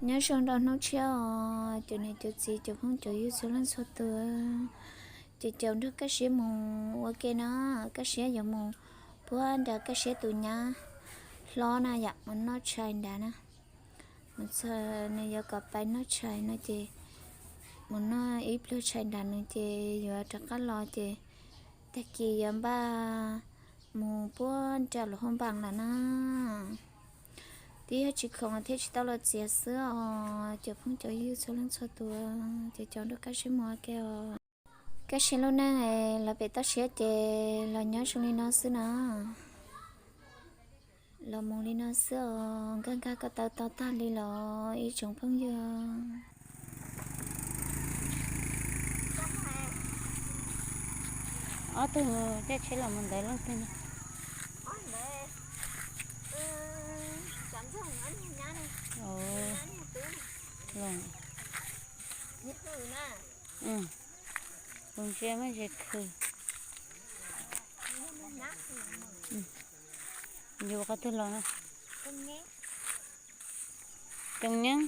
Nyob zoo rau hnub tshiab os cov niam cov txiv cov phooj cov ywg txhua leej txhua tus. Ces caum nrog Kab Siab mus ua ke na, Kab Siab yuav mus puag nram Kab Siab tus nyab hlob na yom, mus noj tshais nrad na. Mus txog nws yuav kom pais noj tshais no ces mus noj ib pluag tshais nrad nws ces yuav rov qab los ces tag kis yuav npaj mus puag nram lub hoob npas lawm na. Twb yog tsis khoom thiaj tsis tau los txiav xwb os cov phooj cov ywg txhua leej txhua tus. Ces caum nrog Kab Siab mus ua ke os. Kab Siab lub neej los pem toj siab ces los nyob zoo li no xwb na. Los mus li no xwb os, nkag nkag ko taw to tag li los ib tsoom phooj ywg. Ob tug caij tsheb los mus ntawd leej twg? Tus ntsia muaj tsis khw. Yus qhov twg los no? Coom Nyeeb.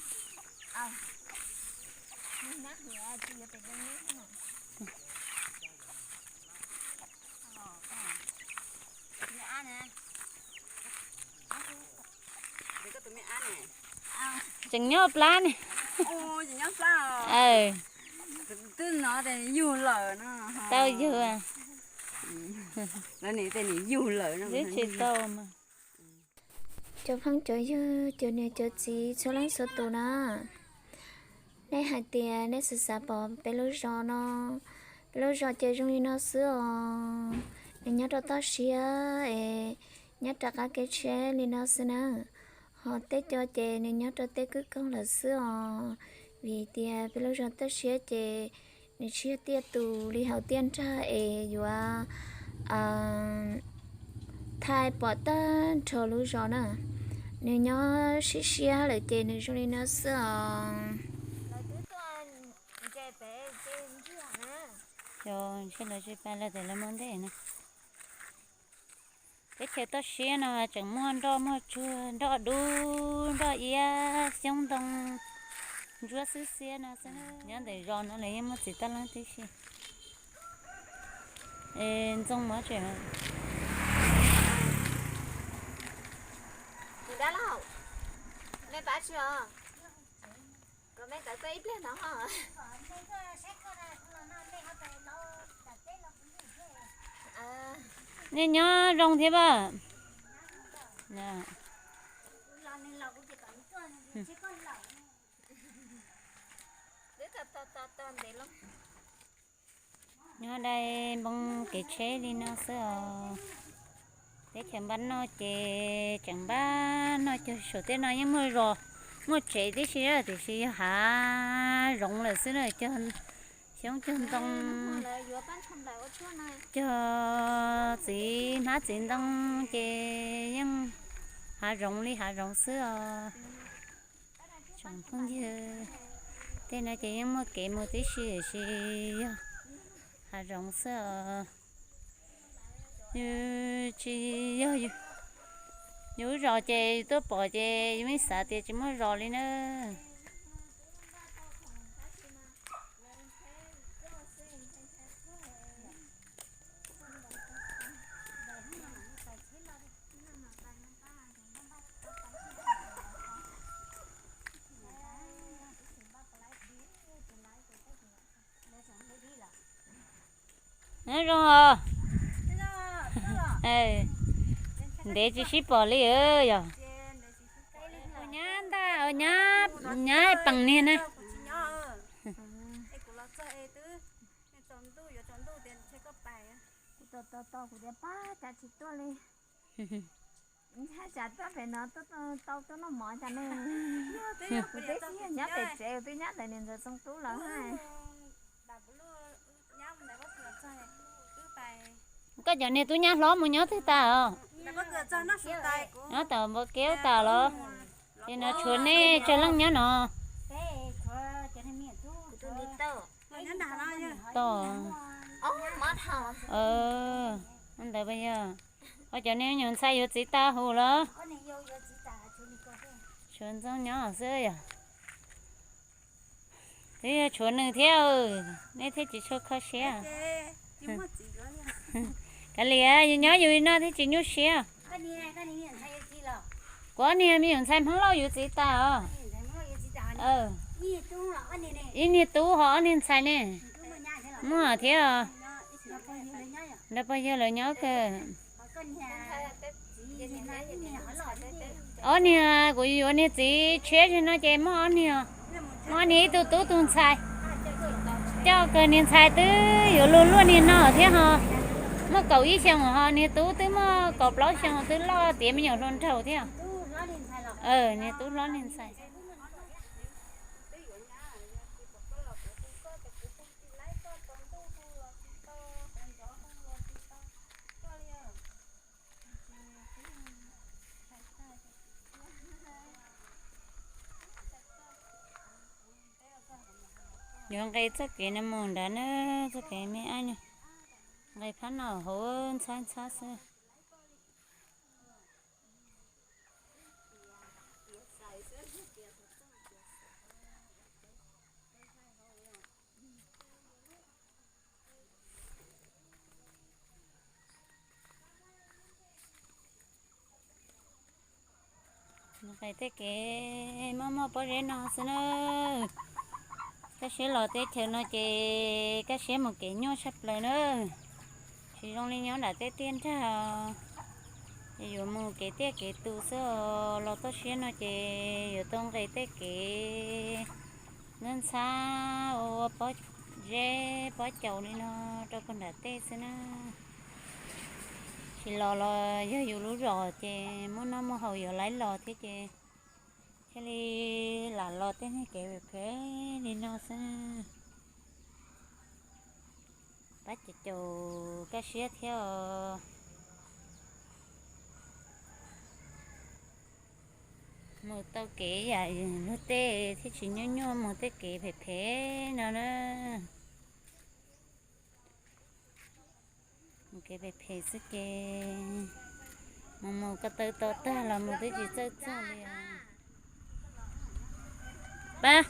Tseem nyob plab ne. Twb no yug lawm no. Tau yug. Twb tsis tau mas. Cov phooj cov ywg cov niam cov txiv txhua leej txhua tus na, nej hais tias nej xav xav pom peb lub zos no, peb lub zos ces zoo li no xwb os. Nws nyob rau toj siab es nyob rov qab kev tsheb li no xwb na. Ho tej co ces nws nyob rau tej kwj koog lawm xwb os. Vim tias peb lub zos toj siab ces nws tsis yog tiaj tus li hauv tiaj nrag es yuav thaij pom tag nrho lub zos na. Nws nyob siab siab lawm ces nws zoo li no xwb os. Cov ntshe lawv tsis pais lawm tes lawv mus ntej na. Teb chaws toj siab no tseem muaj nroj muaj tsuag, nroj dub, nroj iab, xyoob ntoo, ntsuab xwb xiab no xwb. Nyob ntawm zos no lawv yeej muaj txiv taj leeb tib si. Es Ntxooj Mov tseem Nej nyob zoo thiab pab? Nyob dai npoo kev tsheb li no xwb os. Teb chaws npab noj ces tseem npab noj, cog saum tej no yeej muaj zos muaj tsev tib si, tiam sis yog hav zoov lawm xwb na. Cog xyoob cog ntoo, cog txiv hmab txiv ntoo ces yeej Hav zoov li hav zoov xwb os. Tsoom phooj ywg, tej no ces yeej muaj kev mus tib si tiam sis yog hav zoov xwb os. Yus tsis yog yus lub zos ces yus tuaj pom ces yus yeej xav tias tsis muaj zos li na. Nyob zoo os. Ntev tsis sib pom li yog. Nyab ntag, nyab, nyab pees niag na. Kuv tau tau kuv tias pab cas tsis tuaj li. Ntshai tsam tuaj pem no tau tuaj noj mov cas ne. Kuv twb tsis yog nyob pem tsev, kuv twb nyob ntawm niam ntxawm Txoov Tub lawv hais. Koj cov niag tub nyab hlob mus nyob twg tas os? Nyob tom npoo kev tas los? Ces no tshuav nej tsawg leej nyob no? Tos. Ntawd yog, o, cov niag me nyuam ntxhais yuav txiv tas hus los? Tshuav Ntxoov nyob xwb yog. Twb yog tshuav nws thiab, nej thiaj tsis tshua kho siab. Kav liam, yus nyob yus li no thiaj tsis nyuaj siab. Kuv ob niag me nyuam ntxhais Hmoob Lauj yuav txiv tas os. Ib niag tub ho ob niag ntxhais ne. Muaj thiab os. Nrog pog yawg lawv nyob kawg. Ob niag kuv yuav niag txiv tshiab zig no ces muaj ob niag, muaj ob niag ib tug tub tug ntxhais. Coj kawg niag ntxhais twb yuav luag luaj niag no thiab ho. Muaj kaum ib xyoos ho niag tub twb muaj kaum plaub xyoos twb loj tiav me nyuam hluas nraug thiab. Niag tub hlob niag ntxhais. Yuav nqis txoj kev no mus nrad na, txoj kev me ab nyuag, nqis phab no hauv ntxhab ntxhab xwb. Nqis tej kev muaj muaj pob zeb no xwb na. Kaj siab los teb chaws no ces kaj siab mus kev nyuaj tshaj plaws na. Tsis zoo li nyob nram tej tiaj nrag, ces yuav mus kev tiaj kev tus xwb os. Los toj siab no ces yuav tau nqis tej kev ntxhab ntxhab ua pob zeb pob caus li no rau puag nram tej xwb na. Tsis los los yog yus lub zos ces muaj noj muaj haus yuav laib los thiab ces thiaj li lam los tej niag kev phem phem li no xwb. Pab caum caum kaj siab thiab os. Mus tau kev yam luag tej thiaj tsis nyuaj nyuaj mus tej kev phem phem no na. Mus kev phem phem xwb ces mus mus ko taw to tag los mus twb tsis txawj txog li. Pab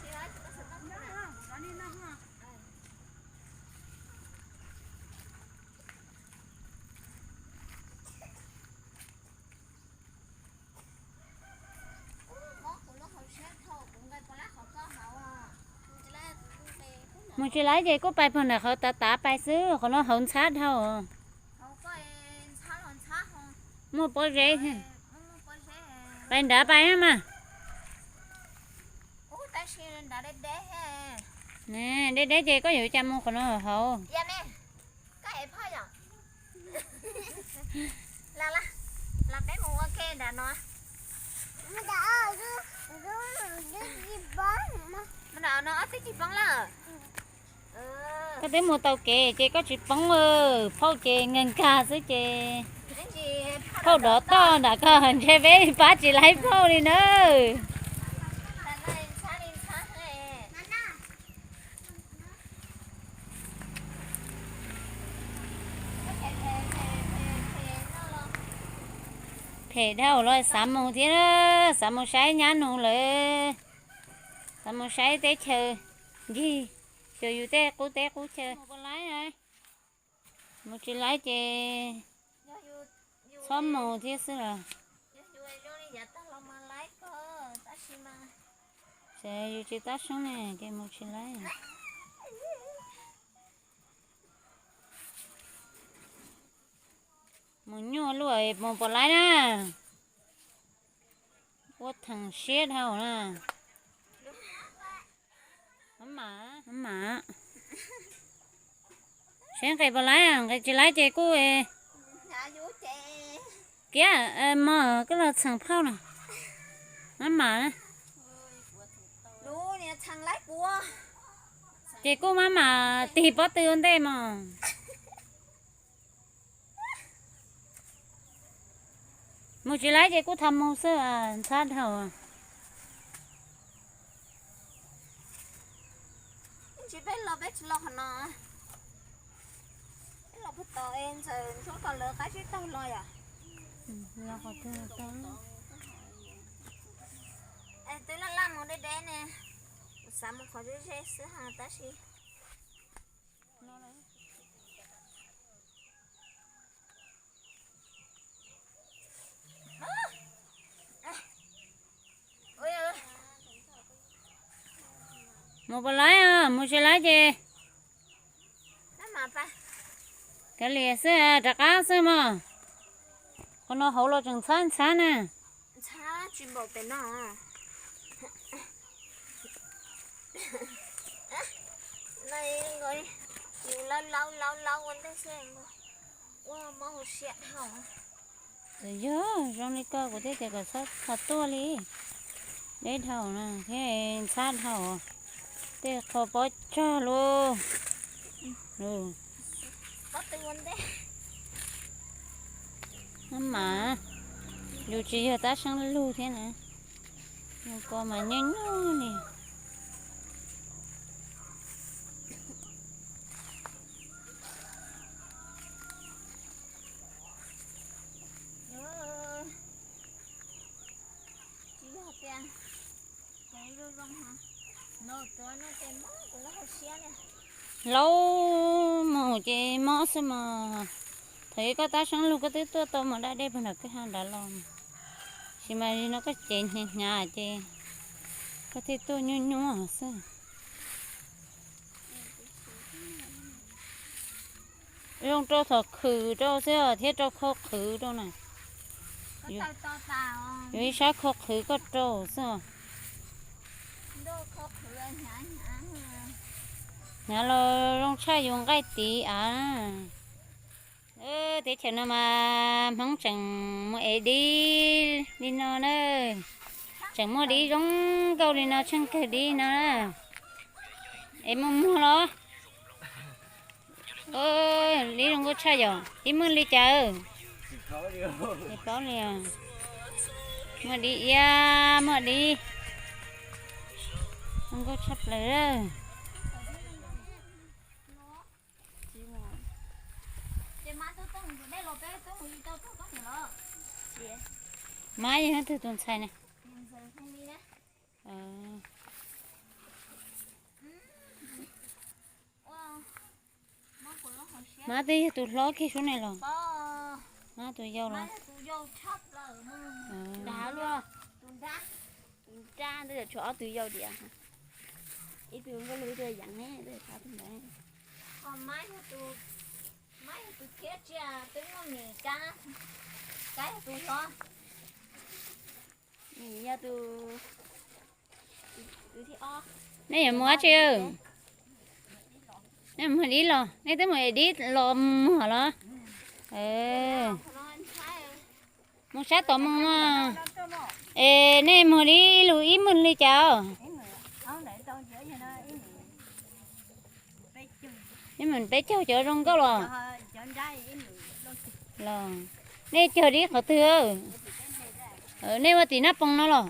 mus tsis laib ces kuj pais puag nram qhov tav tav pais xwb, qhov no hauv ntxhab dhau. Muaj pob zeb. Pais nrad pais mas. Deb deb ces koj yuav cas mus qhov no hauv. Koj twb mus tau kev ces koj tsis poob, phauj ces nkees nkag xwb ces. Phauj dov toj nram ko ntshe peb pab tsis laib phauj li na. Phem dhau los xav mus thiab, xav mus saib nyab nus lawm, xav mus saib teb chaws ncig, xyuas yus tej qub teb qub chaw. Mus tsis laib ces txhob mus thiab xwb los. Ces yus tsis tab seeb ne ces mus tsis laib. Mus nyuaj luaj mus puas laib na. Ua theem siab dhau na. Mab mam, mab mam, seb nqis puas laib, nqis tsis laib ces kuj kiab mog, koj los txheem phauj na. Mab mam, ces kuj mab mam tig pob tw ua ntej mog. Mus tsis laib ces kuj tha mus xwb, ntxhab dhau. Tsis peb los peb tsis los qhov no, peb los puag tod es ntxawm ntsuab kom lawv qab tsib taug los yom. Los qhov twg tau. Twb laj laj mus deb deb ne, xav mus qhov ze ze xwb ha tab sis. Mus puas laib, mus tsis laib ces kav liam xwb, rov qab xwb mog. Qhov no hauv los tseem ntxhab ntxhab na. Yus laub laub laub laub ua ntej xwb, ua mob hauv siab dhau. Txawm yog zoo li ko kuv thiaj tias kom txhob tuaj li. Deb dhau na thiab ntxhab dhau, tej qho pob tsag lauj. Mab mam, yus tsis yog tab seeb lug thiab na, yus ko mas nyuaj nyuaj li. Laub mus ces mob xwb mog. Thaum ub koj tab seeb lug koj twb tuaj tau mus da dej puag nram kwj ha nrad los, tab sis mas no koj cev hnyav hnyav ces koj thiaj tuaj nyuaj nyuaj xwb. Zoo rau thaum khwv rau xwb thiab rau khau qhwv rau na. Yus ib sab khau qhwv koj rau xwb. Hnyav los zoo tshaj yus nqaij tiv av. Teb chaws no mas Hmoob tseem muaj ev dib li no na. Tseem muaj dib zoo nkauj li no, tsheej kawg dib no na. Es muaj muag los? Dib zoo nkauj tshaj yom, dib muaj li cas? Tsis paub li. Muaj dib iab, muaj dib zoo nkauj tshaj plaws. Mab yog leej twg tus ntxhais ne? Mab twb yog tus hlob kiag sub ne los? Mab tus yau los? Tus nrab ntawd tshuav ob tug yau diam. Ib tug nkauj lug ib tug yau ne, tus ntawd. Mab yog tus khiav tsia twb muaj mis kab, kab yog tus hlob. Yog tus, tus thib ob. Nej yuav mus dab tsi? Nej mus dib los, nej twb mus dib los muag los? Mus sab tod mus mas. Es nej mus dib lug ib muag li cas? Ib muag peb caug cov zoo nkauj los? Los. Nej cog dib qhov twg? Nej ua tim nab poos no los?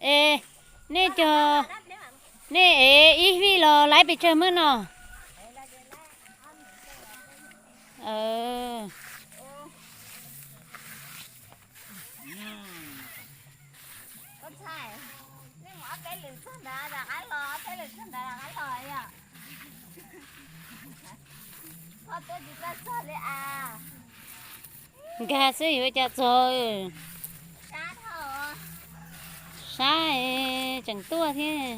Es nej cog, nej ev ib vij los laiv pes tsawg mab no? Nkag xwb yuav cas txog. Sab tseem tuaj thiab.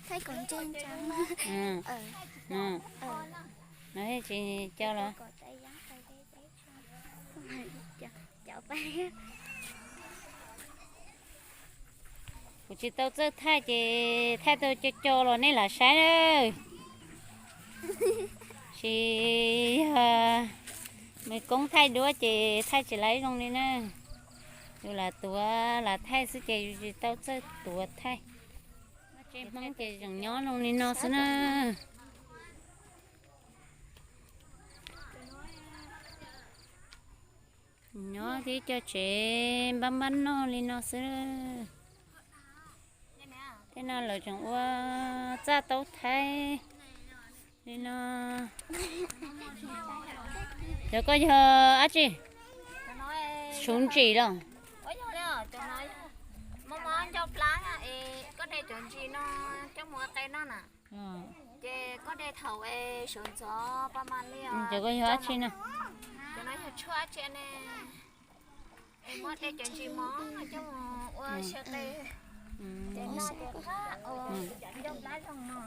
Thaij kom ntse ntsees. No tsis coj los. Kuv tsis tau txawj thaij ces thaij tau co co los nej lam saib na. Tsis yog nws koob thaij duab ces thaij tsis laib zoo li na. Yus lam tuav lam thaij xwb ces yus tsis tau txawj tuav thaij. Tsev Hmoob ces tseem nyob zoo li no xwb na. Nyob tib co tsev npab npab noj li no xwb. Tej no lawv tseem ua txaj taub thaib li no. Cov koj yog dab tsi? Suv ntsim los? Ces koj de thaum es sawv ntxov pa mas li os. Cov koj yog dab tsi no? Cov no yog tshuaj tsia ne. Es muab de cov ntsis mov coj mus ua siav qe. Ces no ces qab ua ncauj plab zoo no.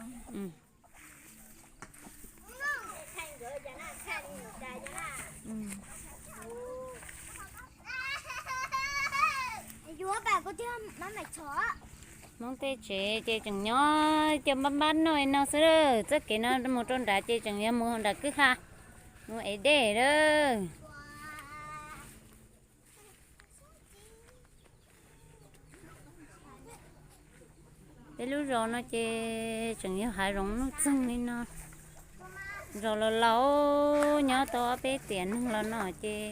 Hmoob tej tsev ces tseem nyob cov npab npab noj li no xwb. Txoj kev no mus rau nrad ces tseem yog mus hauv nram kwj ha mus ev dej lawm. Peb lub zos no ces tseem yog hav zoov nuj txeeg li no. Zos laus laus nyob tau ob peb tiam neeg los no ces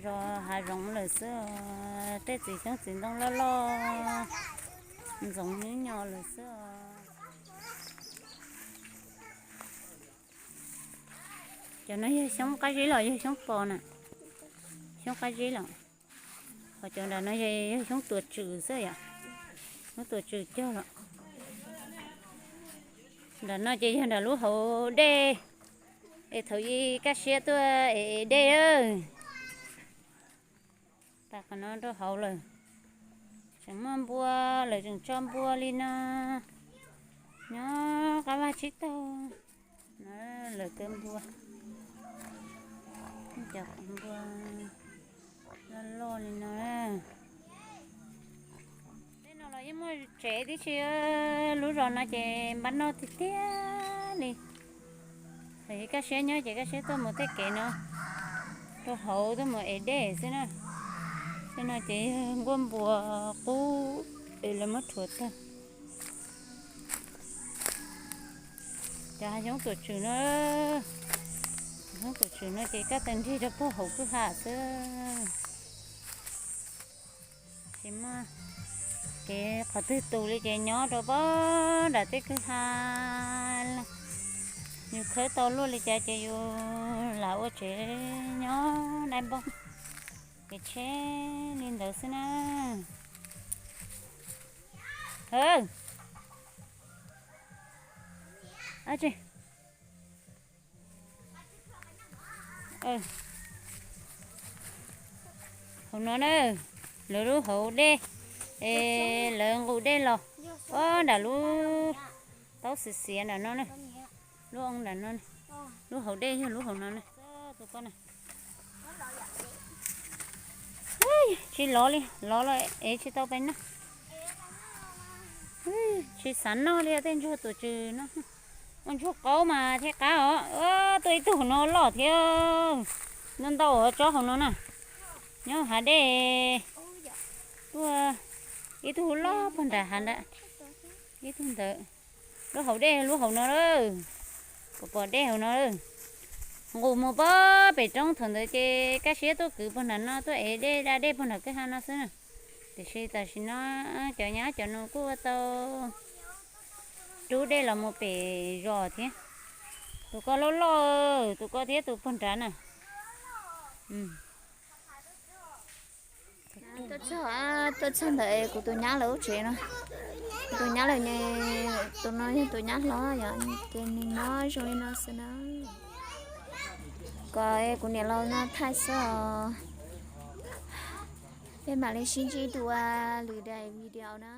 zos hav zoov lawm xwb os. Tej txiv xyoob txiv ntoo loj loj ntxoov nyob nyo lawm xwb os. Cov no yog xyoob qab zib los yog xyoob pos na? Xyoob qab zib los. Ho cov nram no yog xyoob tuam tswm xwb yom. Xyoob tuam tswm cog los. Nram no ces yog nram lub hauv dej. Es thaum ub kaj siab tuaj ev dej. Tas qhov no rau hauv lawm. Tseem muaj npua, lawv tseem tso npua li no. Nyob qab vaj tsib taug no lawv kaw npua. Cov npua loj loj li no. Tej no los yeej muaj tsev tib si. Lub zos no ces npab noj tiag tiag li. Thaum ub kaj siab nyob ces kaj siab tuaj mus tej kev no rau hauv tuaj mus ev dej xwb na. Tej no ces yog nkuaj npua qub es lawv muab rhuav tag. Cov hav xyoob tuam tswm no, hav xyoob tuam tswm no ces kaj tag nrig rau puag hauv kwj ha xwb. Tsis muaj kev qhov twg tus li ces nyob rau puag nram tej kwj ha. Yus khawb tau luaj li cas ces yus lam ua tsev nyob dai npoo, kev tsheb li ntawd xwb na. Hauv no na, lawv lub hauv dej, es lawv nqus dej los, o, nram lub taub xiav xiav nram no na, lub oo nram no, lub hauv dej yog lub hauv no na. Tsis lov li, lov los ev tsis tau pes na. Tsis xav noj li tej ntsuag tus tswv no. Ua ntsuag qaub mas thiaj qab os. Tuaj ib tug hauv no loj thiab. Ntau ntau tsob hauv no na. Nyob hav dej. Tuaj ib tug loj pog nrad hav nrad. Ib tug ntawd. Lub hauv dej lub hauv no lawm. Pom pom dej hauv no lawm. Nqus mus pog pem roob thaum ntawd ces kaj siab tuaj kwv pog nram no tuaj ev dej da dej pog nram kwj ha no xwb na. Tiam sis tam sim no cov nyab cov nus kuj ua tau rub dej los mus pem zos thiab. Tus ko loj loj, tus ko thiab tus pog nrad na. Tuaj txog ntawm kuv tus nyab lawv lub tsev no. Kuv tus nyab lawv ne, tus no yog tus nyab hlob yom, ces nws nyob zoo li no xwb na. Kom kuv niam laus no thaij xwb os. Peb mam li sib ntsib dua lwm daim video na.